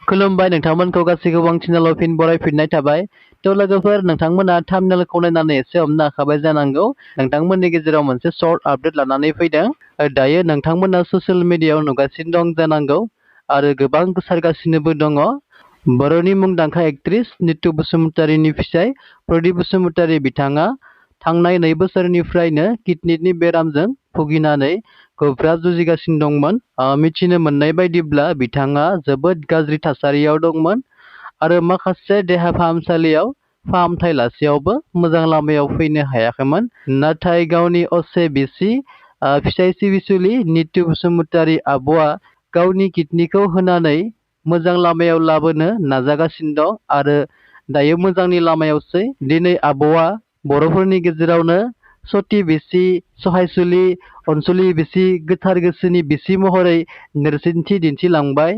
खुलुमबाय नोंथांमोनखौ गासैखौबो आं चेनेलाव फिन बरायफिननाय थाबाय। नोगोफोर नोंथांमोना थाम्बनेलखौ नायनानै एसे हमनो हाखाबाय जानांगौ नोंथांमोननि गेजेराव मोनसे सर्ट आपडेट लानानै फैदों। दायो नोंथांमोना ससियेल मिडियायाव नुगासिनो दं जानांगौ आरो गोबां गोसारगासिनोबो दङ। बर'नि मुंदांखा एक्ट्रेस नितु बसुमतारीनि फिसाय प्रदीप बसुमतारी बिथाङा थांनाय 2 बोसोरनिफ्रायनो किडनीनि बेरामजों भुगिनानै गोब्राब जुजिगासिनो दंमोन। मिथिनो मोननाय बायदिब्ला बिथाङा जोबोद गाज्रि थासारियाव दंमोन आरो माखासे देहा फाहामसालियाव फाहामथाय लासेयावबो मोजां लामायाव फैनो हायाखैमोन। नाथाय गावनि असे बिसि फिसाय सिबिसुलि नितु बसुमतारी आब'आ गावनि किडनीखौ होनानै मोजां लामायाव लाबोनो नाजागासिनो दं आरो दायो मोजांनि लामायावसै। दिनै आब'आ बर'फोरनि गेजेरावनो सती बिसि, सहायसुलि, अनसुलि बिसि, गोथार गोसोनि बिसि महरै नेरसोनथि दिन्थिलांबाय।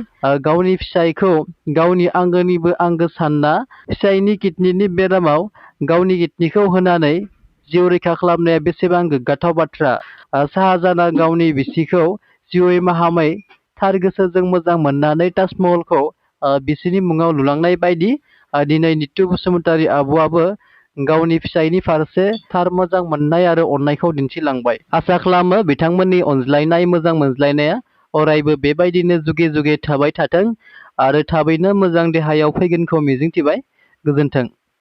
गावनि फिसायखौ गावनि आंगोनिबो आंगो सानना फिसायनि किडनीनि बेरामाव गावनि किडनीखौ होनानै जिउ रैखा खालामनाया बेसेबां गोग्गाथाव बाथ्रा। शाहजाहानआ गावनि बिसिखौ जिउयै माहामै थार गोसोजों मोजां मोननानै ताजमहलखौ बिसिनि मुङाव लुलांनाय बायदि दिनै नितु बसुमतारी आब'आबो गावनि फिसायनि फारसे थार मोजां मोननाय आरो अननायखौ दिन्थिलांबाय। आसा खालामो बिथांमोननि अनज्लायनाय मोजां मोनज्लायनाया अरायबो बेबायदिनो जुगे जुगे थाबाय थाथों आरो थाबैनो मोजां देहायाव फैगोनखौ मिजिंथिबाय। गोजोन्थों।